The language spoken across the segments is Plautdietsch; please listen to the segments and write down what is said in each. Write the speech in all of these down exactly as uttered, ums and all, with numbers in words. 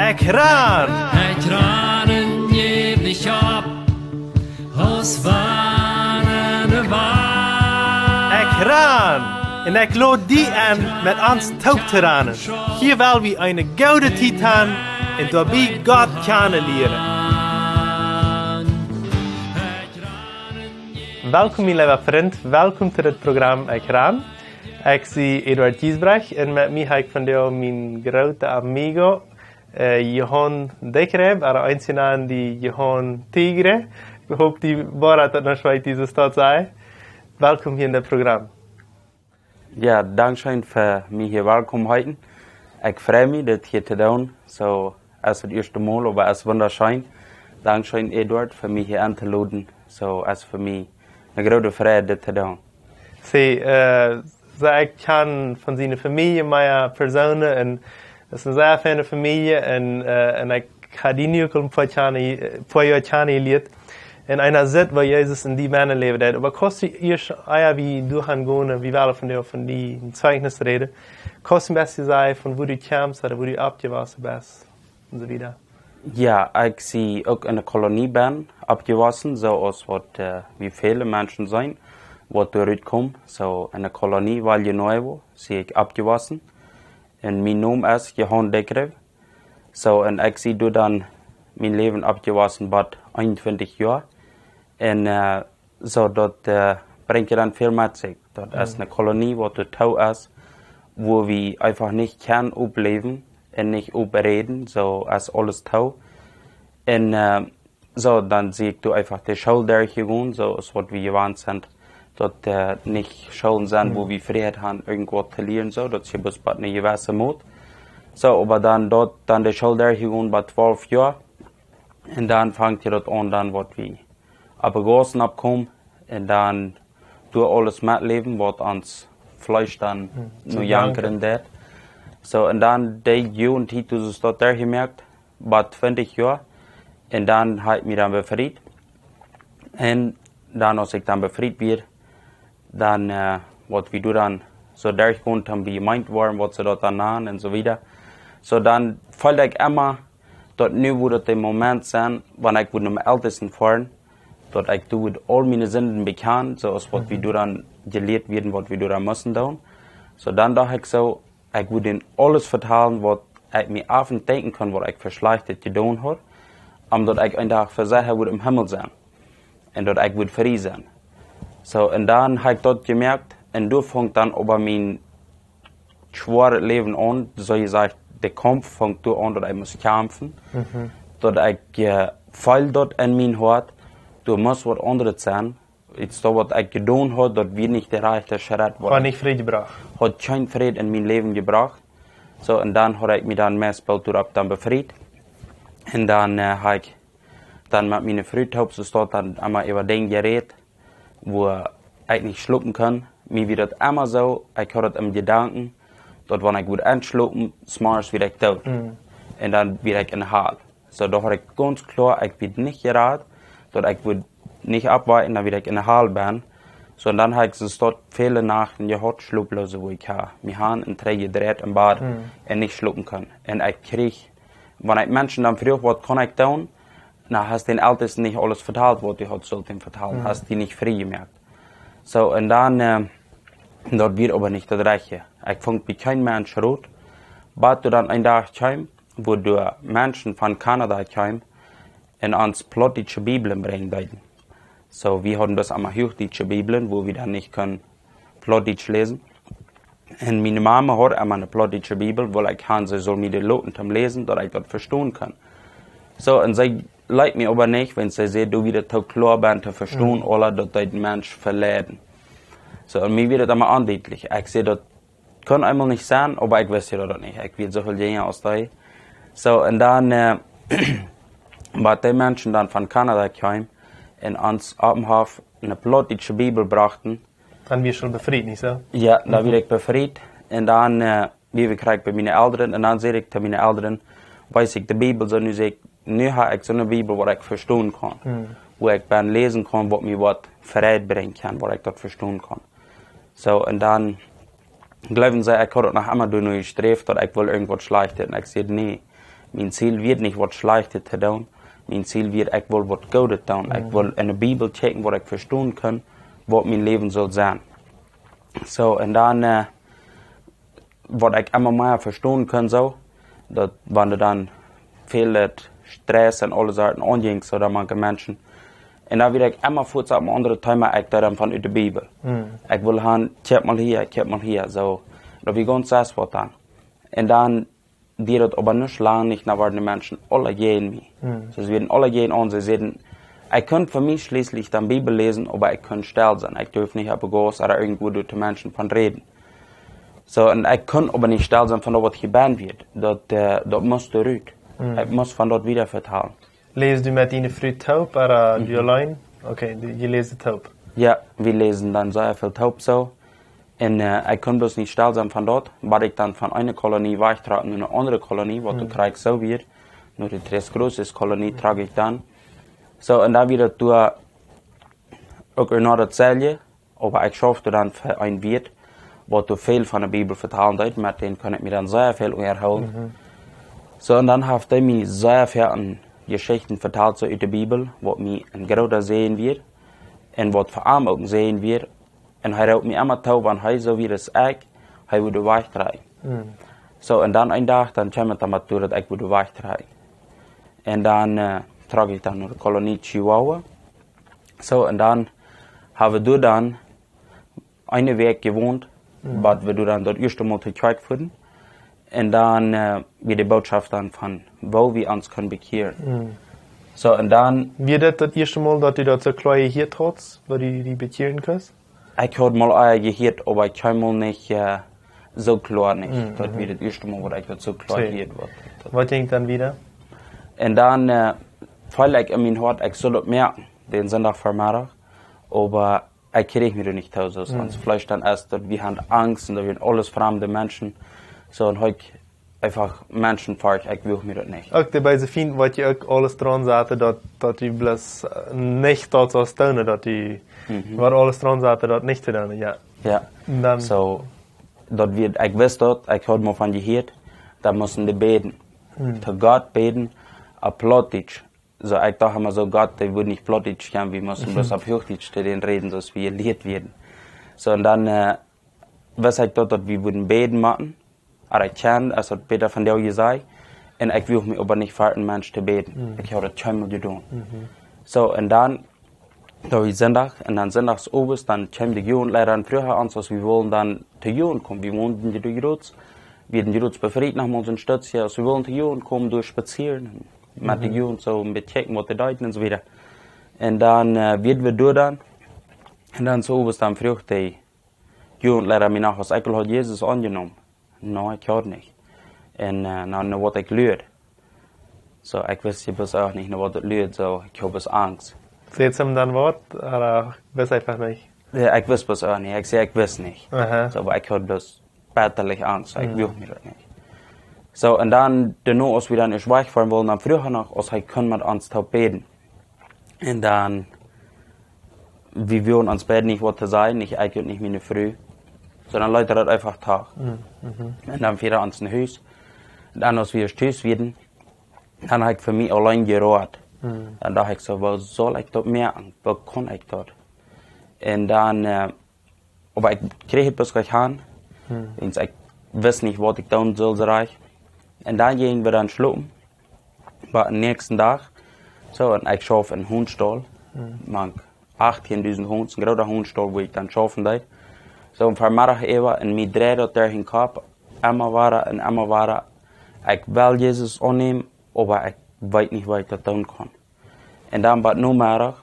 Ekj ran! Ekj ran un jeef nich opp, aus wann de Welt. Ekj ran! Un ekj lod die enn, met ons toop to ranen. Hia well wie eene goode Tiet haben un doabie Gott kjanen lieren. Welkom, mien leewa Frint. Welkom to dit Programm Ekj ran. Ekj sie Eduard Giesbrecht un met mie hab ekj vondoag mienen grooten amigo, eh, Johan Dekreib, ooda eenje nanen dee Johan Tigre. Ekj hop, dee woat daut noch wieet, dise Staut sajen. Welkom hia en dit Programm. Jo, dankscheen fa mie hia welkom heeten. Ekj frei mie, dit hia to doonen. Soo, es daut ieeschte Mol, oba es wundascheen. Dankscheen, Eduard, fa mie hia entoloden. Soo, es fa mie eene groote Freid, dit to doonen. See, eh, see, ekj kjan von siene Famielje mea Persoonen un daut es eene sea feine Famielje un, eh, un ekj hab die nu aul een poa kjanen, poa Joa kjanen jelieet. Un eena sitt, woo Jesus en die bennen läwen deed. Oba kaust du ieescht, ea wie doahan gonen, wie wellen vondoag von die een Zeichnis räden. Kaust een bät sajen, von wua du kjemst, ooda wua du oppjewossen best, un soo wieda. Jo, ekj sie uk en eene Kolonie bennen oppjewossen, soo aus waut, eh, wie väle Menschen sent, waut doa rutkomen. Soo, en eene Kolonie, Valle Nuevo, sie ekj oppjewossen. Un mien Nomen es Johan Dekreib. Soo, un ekj sie doa dan mien Läwen oppjewossen bat eenuntwintich Joa. Un, eh, soo daut, eh, brinjt je dan väl met sikj. Daut es eene Kolonie, waut doa too es, wua wie eefach nich kjennen oppläwen un nich oppreden, soo es aules too. Un, eh, soo, dan sie ekj doa eefach de School derchjegonen, soo aus waut wie jewant sent, daut, eh, nich Schoolen sent, wua wie Frieheit haben, irjentwaut to lieren, soo, daut es je bloos bat eene jewesse Mot. Soo, oba dan doa, dan de School derchjegonen bat twalf Joa. Un dan fangt je daut aun, dan waut wie opp de Gaussen oppkomen un dan doa aules metläwen, waut ons Fleesch dan nu jankren deed. Soo, un dan de Jugend, dee doa soo doa derchjemoakt, bat twintich Joa. Un dan hab ekj mie dan befriet. Un dan, aus ekj dan befriet wia, dan, eh, waut wie doa dan soo derchgonen, dan bie Jemeent woaren, waut see daut dan nanen un soo wieda. Soo, dan feeld ekj emma, daut nu wudd daut de Moment sennen, wan ekj wudd nom Eltesten foaren, daut ekj doa wudd aul miene Sinden bekjanen, soo aus waut wie doa dan jelieet wieren, waut wie doa dan musten doonen. Soo, dan docht ekj soo, ekj wudd an aules vetalen, waut ekj mie opp denkjen kunn, waut ekj fa Schlajchtet jedonen haud, om daut ekj een Dach fa secha wudd em Himmel sennen. Un daut ekj wudd frie sennen. Soo, un dan hab ekj daut jemoakt, un doa funk dan oba mien schwoaret Läwen aun, soo jesajcht, de Kaumf funk doa aun, daut ekj must kjamfen, daut ekj, eh, feeld daut en mien Hoat, doa must waut aundret sennen. Iets daut waut ekj jedonen haud, daut wia nich de rajchte Schrett, waut ekj nich frie jebrocht. Haud kjeen Fräd en mien Läwen jebrocht. Soo, un dan haud ekj mie dan meist boolt doaropp dan befriet. Un dan, eh, hab ekj dan met miene Fru toop, see stund dan emma äwa Dinja jerät, wua ekj nich schlopen kunn. Mie wia daut emma soo, ekj haud daut em Jedanken, daut wan ekj wudd enschlopen, zemorjes wia ekj doot. Un dan wia ekj en de Hal. Soo, doa haud ekj gaunz kloa, ekj wia nich jerat, daut ekj wudd nich oppwaken, dan wia ekj en de Hal bennen. Soo, un dan hab ekj soo väle Nachten jehaut, schloplose, wua ekj ha, mie han un trigj jedreit em Bad un nich schlopen kunn. Un ekj kjrieech, wan ekj Menschen dan fruach, waut kunn ekj doonen? Na, hast dän Eltesten nich aules vetalt, waut du haudst sullt am vetalen, hast die nich frie jemoakt. Soo, un dan, eh, daut wia oba nich daut Rajchte. Ekj funk bie kjeen Mensch Rot, bat doa dan een Dach kjeem, wua doa Menschen von Kanada kjeemen un ons plautdietsche Bibeln brinjen deeden. Soo, wie hauden bloos emma huachdietsche Bibeln, wua wie dan nich kunnen Plautdietsch läsen. Un miene Mama haud emma eene plautdietsche Bibel, wiels ekj han, see sull mie dee loten toom läsen, daut ekj daut vestonen kunn. Soo, un see leet mie oba nich, wiels see säd, du, wia daut too kloa bent to vestonen, ooda daut deed een Mensch veleiden. Soo, un mie wia daut emma ondietlich. Ekj säd, daut kunn eemol nich sennen, oba ekj wist je daut nich. Ekj wia soo väl jinja aus dee. Soo, un dan, eh, waut dee Menschen dan von Kanada kjeemen un ons opp däm Hoff eene plautdietsche Bibel brochten. Dan wia ekj aul befriet, nich soo? Jo, dan wia ekj befriet. Un dan, eh, wia ekj krakjt bie miene Elren. Un dan säd ekj to miene Elren, wiels ekj de Bibel soo, nu säd ekj, nu hab ekj soone Bibel, waut ekj vestonen kaun. Wua ekj bennen läsen kaun, waut mie waut Fräd brinjen kaun, waut ekj daut vestonen kaun. Soo, un dan jleewen see, ekj haud uk noch emma doano jesträft, daut ekj wull irjentwaut Schlajchtet. Un ekj säd, nä, Mien Ziel wia nich waut Schlajchtet to doonen. Mien Ziel wia, ekj wull waut Goodet doonen. Ekj wull enne Bibel checken, waut ekj vestonen kunn, waut mien Läwen sull sennen. Soo, un dan, äh, waut ekj emma mea vestonen kunn, soo, daut wan doa dan väl Stress un aule Sachen aunjinkj, soo, dan mank Menschen. Un dan wia ekj emma fuaz opp een aundret Thema, ekj deed dan von ut de Bibel. Ekj wull han, kjikj mol hia, kjikj mol hia, soo. Daut wia gaunz sest waut dan. Un dan wia daut oba nich lang nich, dan wieren de Menschen aule jäajen mie. See wieren aule jäajen aun, see säden, ekj kunn fa mie schlieslich dan Bibel läsen, oba ekj kunn stell sennen. Ekj durf nich opp de Gauss ooda irjentwua doa to Menschen von räden. Soo, un ekj kunn oba nich stell sennen von daut, waut hia bennen wia. Daut, äh, daut must rut. Ekj must von daut wieda vetalen. Lässt du met diene Fru toop, ooda du auleen? Okay, du, jie läsen toop. Jo, wie läsen dan sea väl toop, soo. Un, äh, ekj kunn bloos nich stell sennen von daut, bat ekj dan von eene Kolonie wajchtrock no eene aundre Kolonie, waut doa krakjt soo wia. No de Tres Cruces Kolonie trock ekj dan. Soo, un dan wia daut doa uk noch daut selwje, oba ekj schaufte dan fa een Wirt, waut doa väl von de Bibel vetalen deed, met dän kunn ekj mie dan sea väl unjahoolen. Soo, un dan haft hee mie sea väl Jeschichten vetalt, soo ut de Bibel, waut mie een groota Säajen wia, un waut fa am uk een Säajen wia. Un hee roopt mie emma too, wan hee soo wia aus ekj, hee wudd wajchdreien. Soo, un dan een Dach, dan kjeem et dan mau too, daut ekj wudd wajchdreien. Un dan, äh, trock ekj dan no de Kolonie Chihuahua. Soo, un dan hab wie doa dan eene Wäakj jewont, bat wie doa dan daut ieeschte Mol to Kjoakj fuaren. Un dan, äh, wia de Bootschoft dan von, woo wie ons kunnen bekjieren. Soo, un dan Wia daut daut ieeschte Mol, daut du daut soo kloa jehieet hast, woo du die bekjieren kunst? Ekj haud mol ea jehieet, oba ekj haud mol nich, äh, soo kloa nich. Daut wia daut ieeschte Mol, waut ekj daut soo kloa jehieet haud. Waut jinkj dan wieda? Un dan, äh, feeld ekj en mien Hoat, ekj sull daut moaken, dän Sindach Vemeddach. Oba ekj kjrieech mie doa nich too, soo aus ons Fleesch dan es, daut wie han Angst un daut wie aules framde Menschen. Soo, un hee eenfach Menschenforcht, ekj wull mie daut nich. Uk de beese Fient, waut je uk aules draun saten, daut, daut du bloos, äh, nich daut sust doonen, daut du, waut aules draun saten, daut nich to doonen, jo. Jo. Un dan Soo, daut wia, ekj wist daut, ekj haud mol von jehieet, dan musten dee bäden. To Gott bäden, opp Plautdietsch. Soo, ekj docht emma soo, Gott, dee wudd nich Plautdietsch kjennen, wie musten bloos opp Huachdietsch to dän räden, soo aus wie jelieet wieren. Soo, un dan, äh, wist ekj daut, daut wie wudden bäden motten, oba ekj kjand, aus daut Peter von Deel jesajcht, un ekj wull mie oba nich fa een Mensch to bäden. Ekj haud daut kjeenmol jedonen. Soo, un dan, daut wia Sindach, un dan sindachs owes, dan kjeem de Jugendleida dan fruach ons, aus wie wullen dan to Jugend komen. Wie wonden je doa jrods, wie hauden jrods befriet, noch mol soon Stootje, aus wie wullen to Jugend komen, doa spazieren, un met de Jugend soo een bät kjikjen, waut dee deeden un soo wieda. Un dan, äh, wieren wie doa dan, un dan soo owes dan fruach de Jugendleida mie noch, aus ekj aul haud Jesus aunjenomen. No, ekj haud nich. Un, äh, no, no waut ekj luad. Soo, ekj wist je bloos uk nich, no waut ekj luad, soo, ekj haud bloos Angst. Säd hee dan waut? Ooda wist eenfach nich? Jo, ekj wist bloos uk nich. Ekj säd, ekj wist nich. Aha. Soo, oba ekj haud bloos bettalich Angst. Ekj wull mie daut nich. Soo, un dan, doano, aus wie dan ieescht wajchfoaren wullen, dan fruach hee noch, aus hee kunn met ons toop bäden. Un dan, wie wullen ons beid nich waut to sajen, nich ekj un nich miene Fru. Soo, dan leet hee daut eenfach too. Un dan wia ons no Hus. Dan, aus wie ieescht tus wieren, dan haud ekj fa mie auleen jeroat. Dan docht ekj soo, woo saul ekj daut moaken? Woo kaun ekj daut? Un dan, äh, oba ekj kjrieech et bloos nich aun. Wiels ekj wist nich, waut ekj doonen sull, soo rajcht. Un dan jinj wie dan schlopen. Oba dän näakjsten Dach, soo, un ekj schauf en Hundstaul. Mank achtieen dusent Hunds, een groota Hundstaul, wua ekj dan schaufen deed. Soo, un Vemeddach äwa, un mie dreid daut derch dän Kopp, emma wada un emma wada. Ekj well Jesus aunnämen, oba ekj weet nich, woo ekj daut doonen kaun. Un dan bat Nomeddach,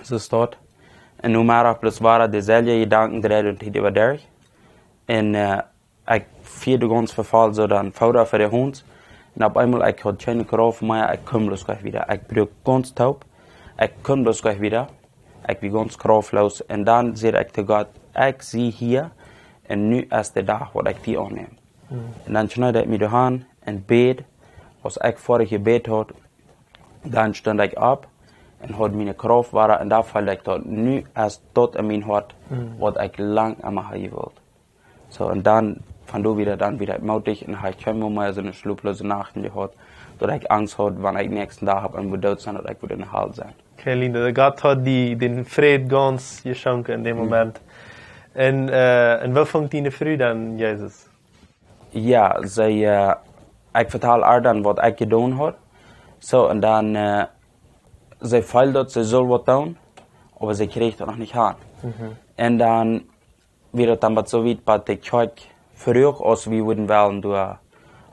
soo steit. Un Nomeddach bloos wada deeselwje Jedanken dreiden un hia äwa derch. Un, äh, ekj fia de gaunze Vefoll soo dan Fooda fa de Hunds. Un opp eemol, ekj haud kjeene Krauft mea, ekj kunn bloos nich wieda. Ekj bruak gaunz toop. Ekj kunn bloos nich wieda. Ekj wia gaunz krauftloos. Un dan säd ekj to Gott, ekj sie hia. Un nu es de Dach, waut ekj die aunnäm. Un dan kjneed ekj mie doa han un bäd, aus ekj foadich jebät haud, dan stunt ekj opp un haud miene Krauft wada un dan feeld ekj daut, nu es daut en mien Hoat, waut ekj lang emma haud jewult. Soo, un dan Von doa wada dan wada ekj mootich un hab ekj kjeenmol mea soone schloplose Nachten jehaut, daut ekj Angst haud, wan ekj näakjsten Dach opp eemol doot sie, daut ekj wudd enne Hal sennen. Okay, Linda, Gott haud die dän Fräd gaunz jeschonken en däm Moment. Un, äh, un woo funk diene Fru dan Jesus? Jo, see, äh, ekj vetal äa dan, waut ekj jedonen haud. Soo, un dan, äh, see feeld daut, see sull waut doonen, oba see kjrieech daut noch nich han. Un dan wia daut dan bat soo wiet, bat de Kjoakj fruach, aus wie wudden wellen doa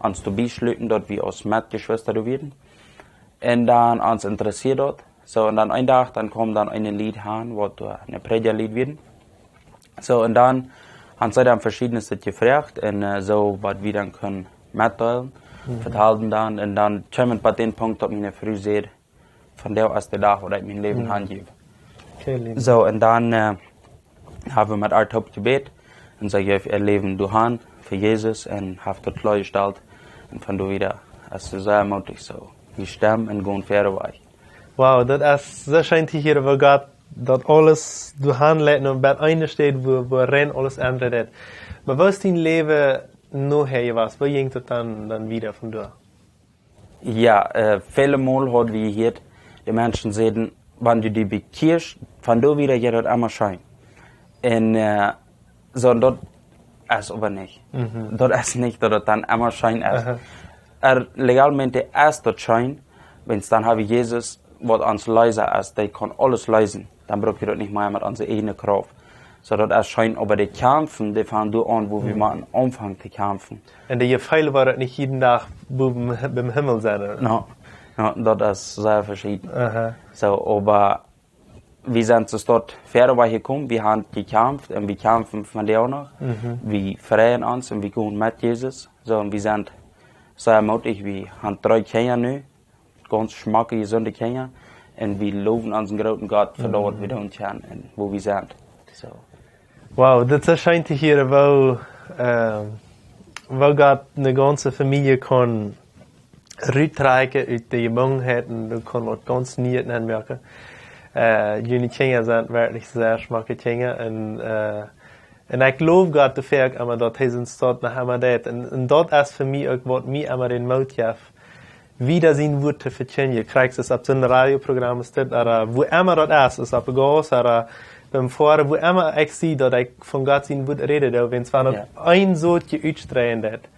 ons doabie schluten, daut wie aus Metjeschwista doa wieren. Un dan ons interessieed daut. Soo, un dan een Dach, dan kjeem dan een Lied han, waut doa een Prädja-Lied wia. Soo, un dan han see dan veschiednet jefroacht un, äh, soo waut wie dan kunnen metdeelen, vetalden dan, un dan kjeem bat dän Punkt, daut miene Fru säd, vondoag es de Dach, waut ekj mien Läwen hanjeef. Okay, Linda. Soo, un dan, äh, hab wie met äa toop jebät un see jeef äa Läwen doa han fa Jesus un haft daut kloa jestalt. Un von doa wada es see sea mootich soo. Wie stemmen un gonen wieda wajch. Wow, daut es soo scheen to hieren, woo Gott daut aules doa han leit, no bat eene Städ, wua, wua rein aules endren deit. Oba woo es dien Läwen nohäa jewast? Woo jinkj daut dan, dan wieda von doa? Jo, äh, väle Mol haud wie jehieet, de Menschen säden, wan du die bekjieescht, von doa wada jeit daut emma scheen. Un, äh, soo, daut es oba nich. Daut es nich, daut daut dan emma scheen es. Aha. Ea, legalmente es daut scheen, wiels dan hab wie Jesus, waut ons Leesa es, dee kaun aules leesen. Dan bruck wie daut nich mea met onse ieejne Krauft. Soo, daut es scheen, oba de Kjamfen, dee fangen doa aun, wua wie motten aunfangen to kjamfen. Un de Jefeel woat nich jieden Dach bowen biem Himmel sennen, ooda? No, no, daut es sea veschieden. Aha. Soo, oba wie sent soo doa wieda wajch jekomen, wie haben jekjamft un wie kjamfen vondoag noch. Wie freien ons un wie gonen met Jesus. Soo, un wie sent sea mootich, wie haben dree Kjinja nu, gaunz schmocke, jesunde Kjinja. Un wie lowen onsen grooten Gott fa daut, waut wie doonen kjennen un wua wie sent. Soo. Wow, daut es scheen to hieren, woo, äh, woo Gott eene gaunze Famielje kaun ruttrakjen ut de Jebungenheit un doa kaun waut gaunz Nieet nenn moaken. Äh, june Kjinja sent werkjlich sea schmocke Kjinja un, äh, un ekj loow Gott doafäa uk emma, daut hee sien Stoot noch emma deit. Un, un daut es fa mie uk, waut mie emma dän Moot jeft, wieda sien Wuat to vekjindjen. Krakjt aus opp soon Radioprogram es dit, ooda wua emma daut es, es opp Gauss, ooda biem Foaren, wua emma ekj sie, daut ekj von Gott sien Wuat räden doo, wiels wan daut een Soot utstreien deit,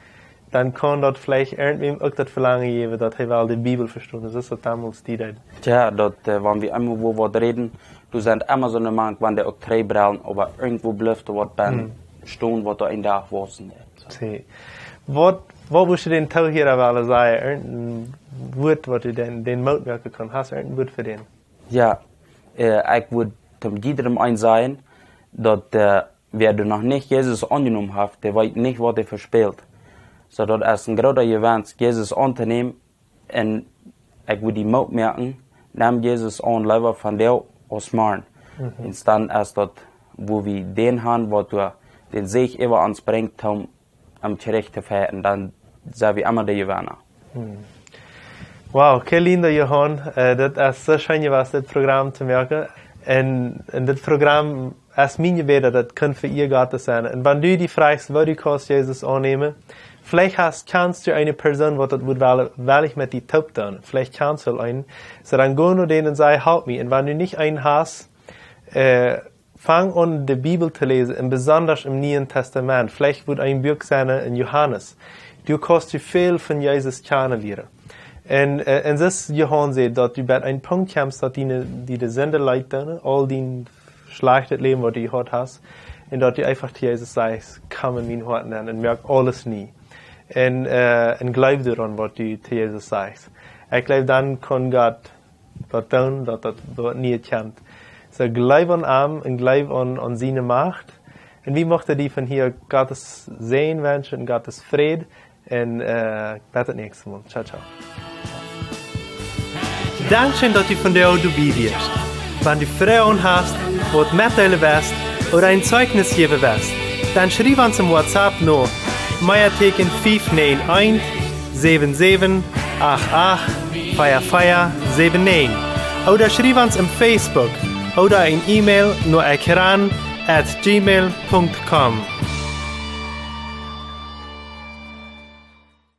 dan kaun daut veleicht irjentwäm uk daut Velangen jäwen, daut hee well de Bibel vestonen. Soo es daut donmols dee Tiet. Jo, daut, äh, wan wie eemol wua waut räden, doa sent emma soone mank, wan dee uk trigjbrellen, oba irjentwua blift doa waut bie stonen, waut doa een Dach wausen deit. Soo. Waut, waut wurscht du dän Toohiera wellen sajen? Irjent een Wuat, waut du dän, dän Moot moaken kaust? Hast du irjent een Wuat fa dän? Jo, äh, ekj wudd tom jiedrem eent sajen, daut, äh, wäa doa noch nich Jesus aunjenomen haft, dee weet nich, waut hee vespält. Soo, daut es een groota Jewenst, Jesus auntonämen, un ekj wudd die Moot moaken, nemm Jesus aun, leewa vondoag aus morjen. Un dan es daut, wua wie dän haben, waut doa dän Säajen äwa ons brinjt, om, om trigj to fighten, dan sent wie emma de Jewenna. Wow, kee Linda, Johan, äh, daut es soo scheen jewast, dit Program to moaken. Un, un dit Program es mien Jebäd, daut daut kaun fa Ea Gottes sennen. Un wan du die froagst, woo du kaust Jesus aunnämen, veleicht hast, kjanst du eene Persoon, waut daut wudd wel-, wellich met die toop doonen. Veleicht kjanst du aul eenen. Soo dan go no dän un saj: "Help mie." Un wan du nich eenen hast, äh, fang aun, de Bibel to läsen, un besonda em Nieen Tastament. Veleicht wudd een Buak sennen en Johanes. Doa kaust du väl von Jesus kjanen lieren. Un, äh, un soo aus Johan säd, daut du bie een Punkt kjemst, daut die, die de Sind leet deit, aul dien schlajchtet Läwen, waut du jehaut hast, un daut du eefach to Jesus sajchst: "Komm en mien Hoat nenn un moak aules nie." Un, äh, un jleew doaraun, waut du to Jesus sajchst. Ekj jleew, dan kaun Gott daut doonen, daut daut, daut nie kjemt. Soo, jleew aun am un jleew aun, aun siene Macht. Un wie muchten die von hia Gottes Säajen wenschen un Gottes Fräd. Un, äh, bat daut näakjste Mol. Ciao, ciao. Dankscheen, daut du vondoag doabie wieescht. Wan du Froagen hast, waut metdeelen west ooda een Zeichnis jäwen west, dan schriew ons em WhatsApp no Meateken fief näajen eent, säwen säwen, acht acht, vea vea, säwen näajen. Ooda schriew ons em Facebook ooda een E-Mail no ekran at gmail punkt com.